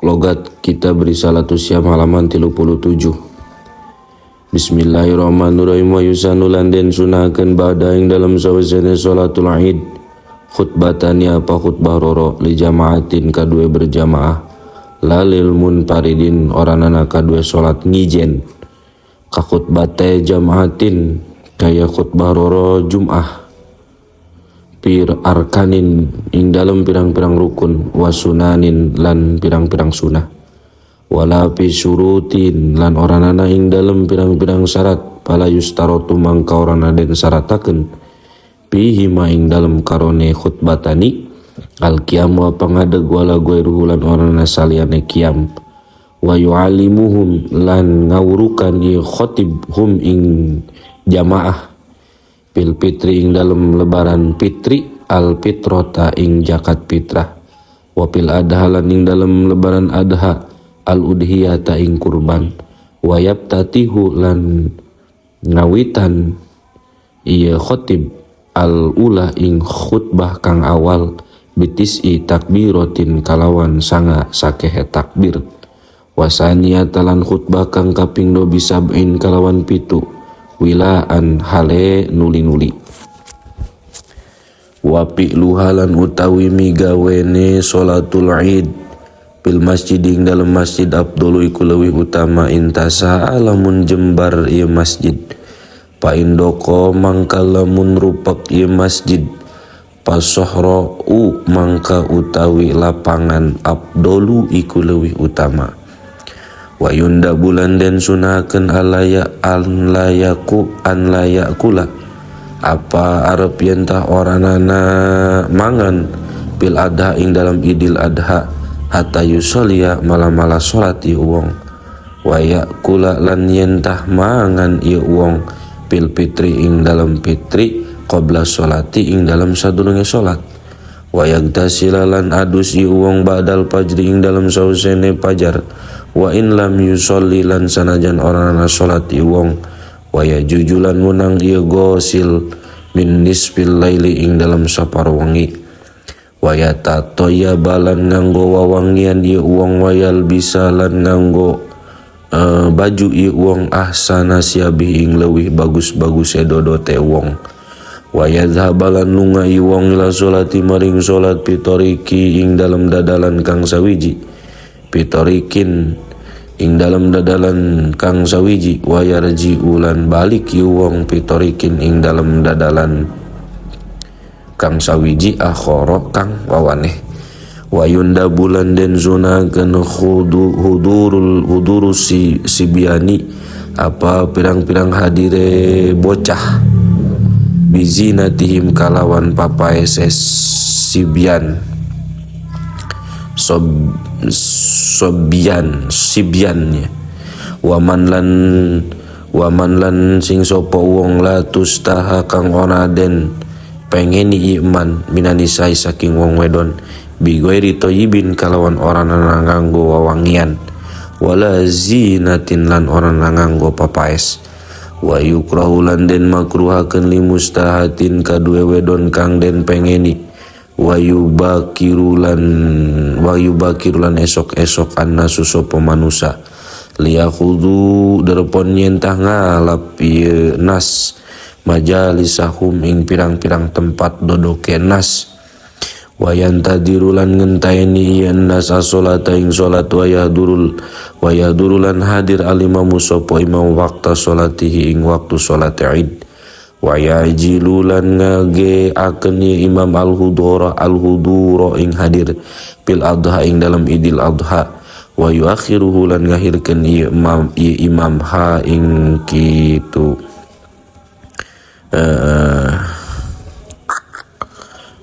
Logat Kitab Risalatus Syam halaman 37. Bismillahirrahmanirrahim. Wa yusanu lan den sunahakeun ba'da ing dalam sawesene salatul Id khutbatani apa khutbah roro li jamaatin kadue berjamaah, lalil munfaridin oranana kadue salat ngijen, ka khutbate jamaatin kaya khutbah roro Jum'ah, pir arkanin ing dalam pirang-pirang rukun, wasunanin lan pirang-pirang sunah, wala fi syurutin lan oranana ing dalam pirang-pirang syarat. Pala yustarotu mangka orana den syaratakeun fihi ma ing dalam karone khutbatani al qiyamu pangadeg, wala ghairuhu lan orana saliyane qiyam. Wa yu'allimuhum lan ngawurukan ieu khatib hum ing jamaah fil fitri ing dalam lebaran fitri al fitrota ing zakat fitrah, wa fil adha lan ing dalam lebaran adha al udhiyata ing kurban. Wa yabtatihu lan ngawitan ieu khatib al ula ing khutbah kang awal bitisi takbiratin kalawan sanga sakehe takbir, wasaniyata lan khutbah kang kaping dua bisab'in kalawan 7 wilaan hale nuli-nuli. Wa fi'luha lan utawi migawene salatul Id fil masjid ing dalem masjid afdalu iku leuwih utama intasa lamun jembar ieu masjid. Pa indoko mangka lamun rupak ieu masjid pasohro u mangka utawi lapangan afdalu iku leuwih utama. Wa yunda bulan den sunahakeun alaya an layaku an layakula apa arep yentah oranana mangan bil adha ing dalam Idil Adha hatta yusolia malam-mala salat ieu wong, wa yakula lan yentah mangan ieu wong fil fitri ing dalam fitri qabla sholati ing dalam sadurunge salat, wa yagtasila lan adus ieu wong ba'dal fajri ing dalam sausene fajar, wa in lam yusolli lan sanajan orangna salat ieu wong, wa yajujulan munang ieu gosil min nisfil laili ing dalam saparo wengi, wa yatatoyyabalan nganggo wawangian ieu wong, wayal bisa lan nganggo baju ieu wong ahsana siabih ing leuwih bagus-bagus dodote wong, wa yadhhabalan lunga ieu wong ila sholati maring salat fitoriki ing dalam dadalan kang sawiji, fitorikin ing dalam dadalan kang sawiji, wa yarji ulan balik ieu wong fitorikin ing dalam dadalan kang sawiji akhara kang wawaneh. Wa yunda bulan den sunakeun hudurul hudurus sibyani apa pirang-pirang hadire bocah bizinatihim kalawan papaese sibyan sobian sibyannya, waman lan sing sapa wong la tustaha kang ora den pengeni iman minanisai saking wong wedon bighairi thayyibin kalawan ora nganggo wawangian, wala zinatin lan ora nganggo papaes. Wa yukrahu lan den makruhakeun li mustahatin kadue wedon kang den pengeni, wa yubakirulan esok-esok annasu sapa manusa liyakhudhu derpon nyentah ngalap ieu nas majalisahum ing pirang-pirang tempat dodoke nas, wa yantadirulan ngentaeni ieu nas as-salata ing salat, wa yahdurulan hadir alimamu sapa imam waqta salatihi ing waktu salat Id, wa yajilulan ngageakeun ieu imam al-hudura ing hadir fil adha ing dalam Idil Adha, wa yuakhiruhu lan ngahirkeun ieu imam ha ing kitu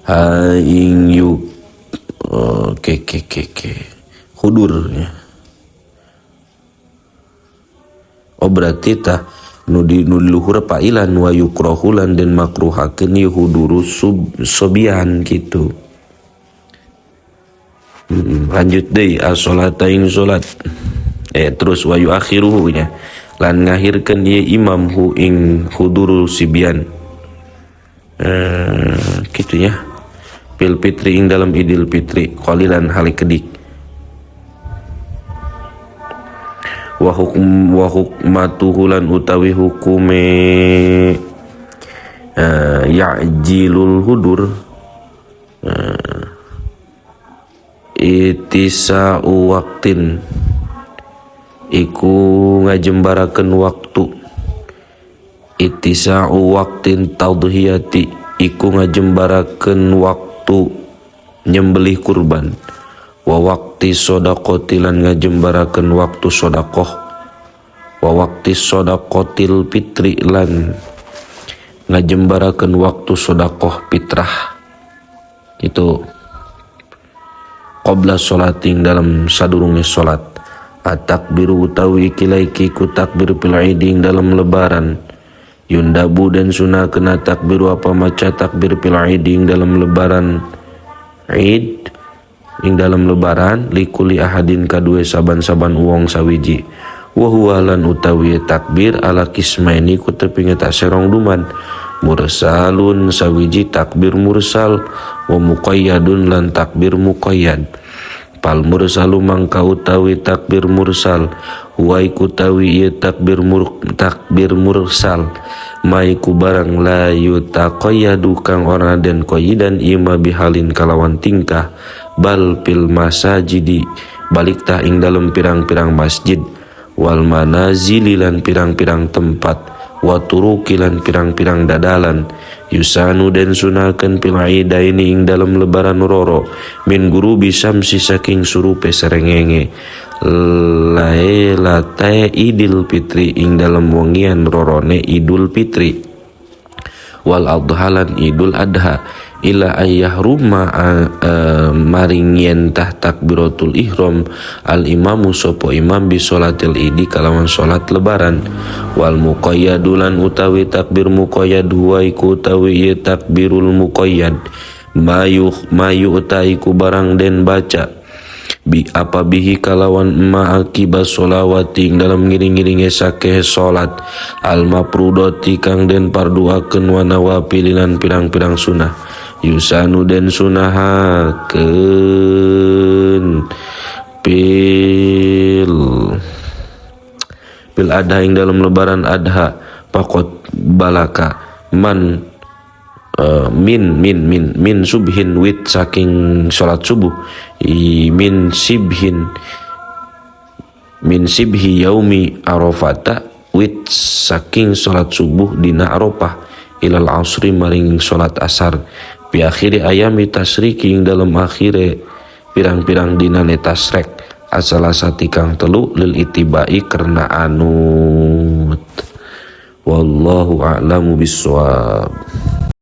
ha ing yu ke ke ke ke hudur ya. Oh berarti tah nu di luhur pailan wa yukrahulan den makruhakeun huduru sobian gitu. Lanjut deui as-salata ing salat. Terus wa yuakhiruhu nya lan ngahirkeun ieu imam hu ing huduru sibian. Kitu nya. Fil fitri ing dalam Idil Fitri qalilan hali kedik. Wa hukm wa hukmatuhu lan utawi hukume ya'jilul hudur itisa'u waqtin iku ngajembarakeun waktu, itisa'u waqtin tadhiyati iku ngajembarakeun waktu nyembelih kurban, wa waqti shadaqati lan ngajembarakeun waktu sedekah, wa waqti shadaqatil fitri lan ngajembarakeun waktu sedekah fitrah itu qabla sholating dalam sadurunge salat. At-takbiru utawi ikilah iki ku takbir fil iding dalam lebaran. Yundabu dan sunah kena takbiru apa maca takbir fil iding dalam lebaran id ing dalam lebaran likuli ahadin kadue saban-saban uang sawiji. Wa huwa lan utawi takbir ala kismaini ku tepi tak serong duman, mursalun sawiji takbir mursal, wa muqayyadun lan takbir muqayyad. Pal mursalu mangka utawi takbir mursal wa iku tawi ieu takbir takbir mursal ma iku barang la yutaqayyadu kang ora den qayidan ieu ma bihalin kalawan tingkah, bal fil masajidi balik tah ing dalem pirang-pirang masjid, wal manazili lan pirang-pirang tempat, wa turuki lan pirang-pirang dadalan. Yusanu den sunakeun fil idaini ing dalem lebaran roro min gurubi samsi saking surupe serengenge lailate Idul Fitri ing dalem wengian rorone Idul Fitri, wal adha lan Idul Adha, ila ayah rumah maring yen tah takbiratul ihram al imamu sopo imam bi sholatil idi kalawan salat lebaran. Wal muqayyadu lan utawi takbir muqayyad huwa iku utawi ieu takbirul muqayyad mayu mayu iku barang den baca bi apa bihi kalawan ma akibat sholawati ing dalam ngiring-ngiringe sakeh salat al mafrudati kang den parduakeun wa nawafil lan pirang-pirang sunah. Yusanu den sunahakeun pil pil adha ing dalam lebaran adha pakot balaka man min min min min subhin wit saking salat subuh i, min sibhin min sibhi yaumi arafata wit saking salat subuh dina Arafah ilal asri maring salat asar bi akhiri ayami tasriki ing dalam akhire pirang-pirang dinane tasrek asalasati kang telu lil itibai karena anut. Wallahu a'lamu bissawab.